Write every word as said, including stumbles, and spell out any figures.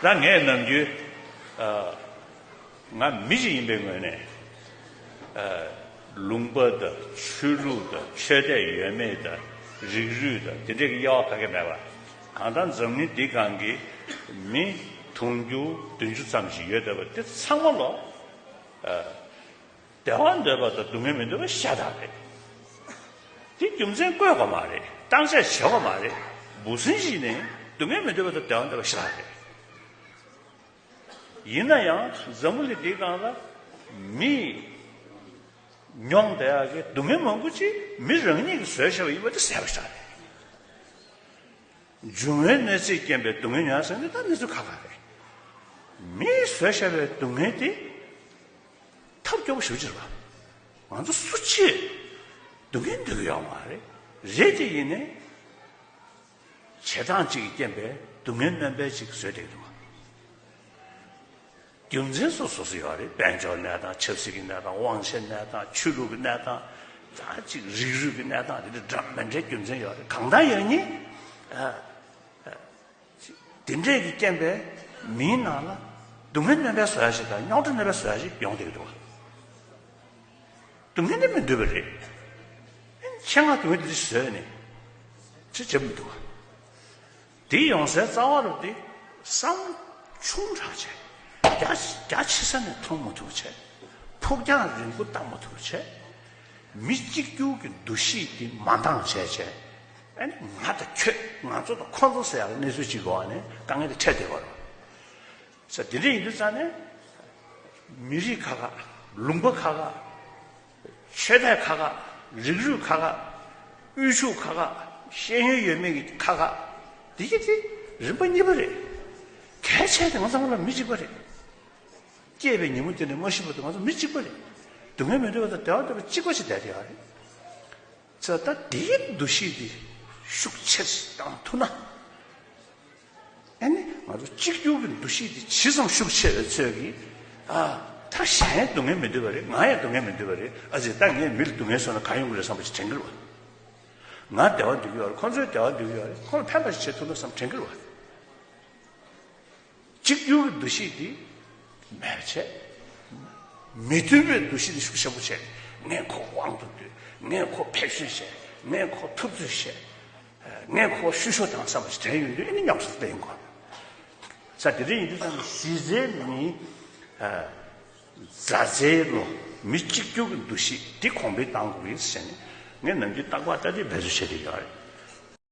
ད་ངས་ནམ་རྒྱུན་ཨ། ང་མི་ཞིག་ཡིན་པའི་ངོས་ནས་ཨ། ལུང་པ་དང་ཆོས་ལུགས་དང་ཆོས་དད་ཡོད་མེད་དང་རིགས་རུས་དང་དེ་འདྲས་ཀྱི་དབྱེ་བ་ག་གེ་མེད་པ། གང་ལྟར་འཛམ་གླིང་འདི་སྒང་གི་མི་དུང་ཕྱུར་བདུན་ཅུ་ཙམ་ཞིག་ཡོད་བསྡད་པ་དེ་ཚང་མ་ལོ་ཨ། བདེ་བ་འདོད་པ་དང་སྡུག་བསྔལ་མི་འདོད་པ་ཤ་སྟག་རེད། དེ་རྒྱུ་མཚན་བཀོད་དགོས་མ་རེད། བརྟག་དཔྱད་བྱེད་དགོས་མ་རེད། འབུ་སྲིན་ཞིག་ནི་སྡུག་བསྔལ་མི་འདོད་པ་དང་བདེ་བ་འདོད་པ་ཤ་སྟག་རེད། ཡིན་ན་ཡང་འཛམ་བུ་གླིང་འདིའི་སྒང་ལ་མི་མྱོང་བསྡད་ཡག་གི་སྡུག་བསྔལ་མང་པོ་ཅིག་མི་རང་ཉིད་ཀྱིས་བཟོས་བཞག་པ་ཡིན་པ་དེ་གསལ་པོ་ཞིག་རེད། འབྱུང་བའི་གནོད་འཚེས་རྐྱེན་པས་སྡུག་བསྔལ་མྱོང་ཟེར་ནི་ད་གནས་ཚུལ་ཁག་ཁག་རེད། མིས་བཟོས་བཞག་པའི་སྡུག་བསྔལ་དེ་ཐབས་སྐྱོ་པོ་ཞེ་པོ་ཅིག་རེད་པ། ང་ཚོ་སུ་གཅིག་སྡུག་བསྔལ་འདོད་ཀྱི་ཡོད་མ་རེད། རེད་དེ་ཡིན་ནའི་བྱེད་སྟངས་གཅིག་གི་རྐྱེན་པས་སྡུག་བསྔལ་སྣོན་པ་ཅིག་བཟོས་བསྡད་ཀྱི་འདུག་པ། རྒྱུ་མཚན་སོ་སོ་སོ་ཡོད་རེད། དཔལ་འབྱོར་གནས་སྟངས། ཆབ་སྲིད་ཀྱི་གནས་སྟངས། དབང་ཆའི་གནས་སྟངས། ཆོས་ལུགས་ཀྱི་གནས་སྟངས། ད་ཅིག་རིགས་རུས་ཀྱི་གནས་སྟངས། དེ་འདྲ་འདྲ་མི་འདྲའི་རྒྱུ་མཚན་ཡོད་རེད། གང་ལྟར་ཡང་ནི་ཨ། ཨ། དེ་འདྲས་ཀྱི་རྐྱེན་པས་མིའི་ནང་ལ་སྡུག་བསྔལ་སྣོན་པའི་བཟོ་ཡ་ཞིག་དང་རྙོག་དྲ་སྣོན་པའི་བཟོ་ཡ་ཞིག་ཡོང་བསྡད་ཀྱི་འདུག་པ། སྡུག་བསྔལ་འདི་མི་འདོད་པ་རེད། ཆེད་མངགས་སྡུག་བསྔལ་འདི་བཟོས་ནས་ཅི་བྱེད་མི་འདུག་པ། དེ་ཡོང་སའི་རྩ་བ་རུ་དེ་བསམ་བློ་ཆུང་དྲགས་བྱས། རྒྱ་རྒྱ་ཆེ་ས་ནས་མཐོང་མ་ཐུབ་བྱས། ཕུགས་རྒྱང་རིང་པོ་བལྟ་མ་ཐུབ་བྱས། མི་གཅིག་གྱུར་གྱི་འདུ་ཤེས་དེ་མ་འདང་བྱས་བྱས། ཨ་ནི་ང་དང་ཁྱོད། ང་ཚོ་དང་ཁོ་ཚོ་ཟེར་ཡག་གི་གནས་ཚུལ་གཅིག་གི་འོག་ནས་དཀའ་ངལ་དེ་འཕྲད་བསྡད་པ་རེད། ས་དེ་འདྲ་ཡིན་དུས་ཙང་ནས་མི་རིགས་ཁག་ཁག། ལུང་པ་ཁག་ཁག། ཆོས་དད་ཁག་ཁག། རིགས་རུས་ཁག་ཁག། དབུལ་ཕྱུག་ཁག་ཁག། ཤེས་ཡོན་ཡོད་མེད་ཀྱི་ཁག་ཁག། འདི་གི་དེ་རིམ་པ་གཉིས་པ་རེད། གལ་ཆེ་དེ་ང་ཚང་མ་ལ་མི་གཅིག་པ་རེད། སྐྱེས་པའི་ཉིན་མོ་དེ་ནས་མ་ཤི་བར་དུ་ང་ཚོ་མི་གཅིག་པ་རེད། སྡུག་བསྔལ་མི་འདོད་པ་དང་བདེ་བ་འདོད་པ་གཅིག་པ་ཞིག་བསྡད་དེ་ཡོད་རེད། ཙང་ད་དེའི་འདུ་ཤེས་དེ་ཤུགས་ཆེར་བཏང་ཐུབ་ན། ཨ་ནི་ང་ཚོ་གཅིག་གྱུར་གྱི་འདུ་ཤེས་དེ་ཇི་ཙམ་ཤུགས་ཆེ་བའི་ཚོད་ཀྱིས། ཨ། ད་གཞན་ཡང་སྡུག་བསྔལ་མི་འདོད་པ་རེད། ང་ཡང་སྡུག་བསྔལ་མི་འདོད་པ་རེད། ཨ་ཙི། ད་ངས་མི་ལ་སྡུག་བསྔལ་བཟོས་ན་གང་ཡོང་གི་རེད་བསམ་པ་ཞིག་དྲན་གྱི་རེད་པ། ང་བདེ་བ་འདོད་ཀྱི་ཡོད་རེད། ཁོ་ཚོས་བདེ་བ་འདོད་ཀྱི་ཡོད་རེད། ཁོ་ལ་ཕན་པ་ཞིག་བྱེད་ཐུབ་ན་བསམ་དྲན་གྱི་རེད་པ། གཅིག་གྱུར་གྱི་འདུ་ཤེས་དེ་མེད་པ་བྱས། མི་མཐུན་པའི་འདུ་ཤེས་དེ་ཤུགས་ཆེན་པོ་བྱས། ངས་ཁོ་དབང་དུ་བསྡུས། ངས་ཁོ་ཕེབས་བསུ་བྱས། ངས་ཁོ་ཐུབ་ཚོད་བྱས། ངས་ཁོ་བཤུ་གཞོག་བཏང་བསམ་པ་ཞིག་དྲན་ཡོང་དུས། ཨ་ནི་རྙོག་ཟེར་དེ་ཡིན་དགོས། ས་དེ་འདྲ་ཡིན་དུས་ཙང་གཞི་རྩའི་མི་མཛའ་བརྩེ་ལོ། མི་གཅིག་གྱུར་གྱི་འདུ་ཤེས་དེ་གོང་འཕེལ་གཏང་དགོས་ཡིན་ཟེར་ནས་ངས་ནམ་རྒྱུན་རྟག་པར་ལྟ་དེ་འབད་རྩོལ་བྱས་བསྡད་ཡོད་རེད།